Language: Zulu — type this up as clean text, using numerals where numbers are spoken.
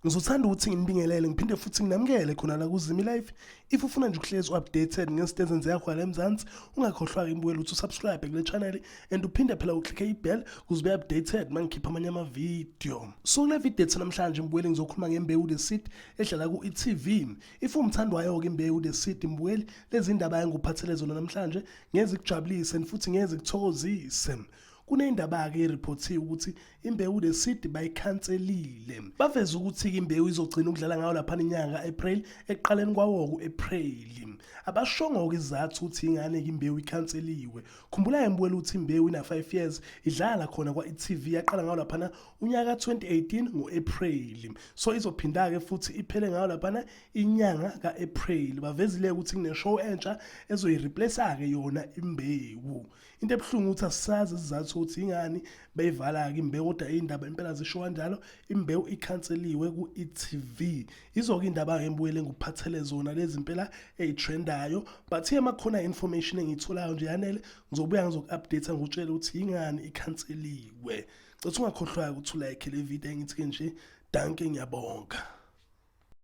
Ngizothanda ukuthi nginibingelele ngiphinde futhi nginamukele khona la kuZimi Life. If ufuna nje ukuhlezi updated ngezinto ezenzeka khona la eMzansi, ungakhohlwa-ke imbukelo ukuthi usubscribe kule channel and uphinde phela uclicke i-bell ukuze ube updated uma ngikhipha amanye ama-video. So kule video ethu namhlanje mbukeli ngizokhuluma ngeMbewu The Seed edlala ku-e.tv. If umthandi wayo-ke iMbewu The Seed mbukeli, lezi ndaba engikuphathele zona namhlanje ngeze ikujabulise and futhi ngeze ikuthokozise. Kunendaba-ke eriphothiwe ukuthi Imbewu The Seed bayikhanselile. Baveze ukuthi imbewu izogcina ukudlala ngayo laphana inyanga ka-April ekuqaleni kwawo ku-April. Abashongo-ke izizathu ukuthi ingane-ke imbewu ikhanseliwe. Khumbula-ke mbukeli ukuthi imbewu ina-5 years idlala khona kwa-e.tv yaqala ngayo laphana unyaka ka-2018 ngo-April. So izophinda-ke futhi iphele ngayo laphana inyanga ka-April. Bavezile ukuthi kune-show entsha ezoyireplace-ke yona imbewu. Into ebuhlungu ukuthi asisazi isizathu ukuthi ingani beyivala-ke imbewu kodwa iy'ndaba impela zisho kanjalo imbewu ikhanseliwe ku-e.tv. Yizo-ke iy'ndaba-ke embukele ngikuphathele zona lezi impela ey'trendayo but emakhona information engiyitholayo nje yanele ngizobuya ngizoku-update ngikutshele ukuthi yingani ikhanseliwe. Cetha ungakhohlwa-ke ukuthi ulike le video engithi-ke nje danke ngiyabonga.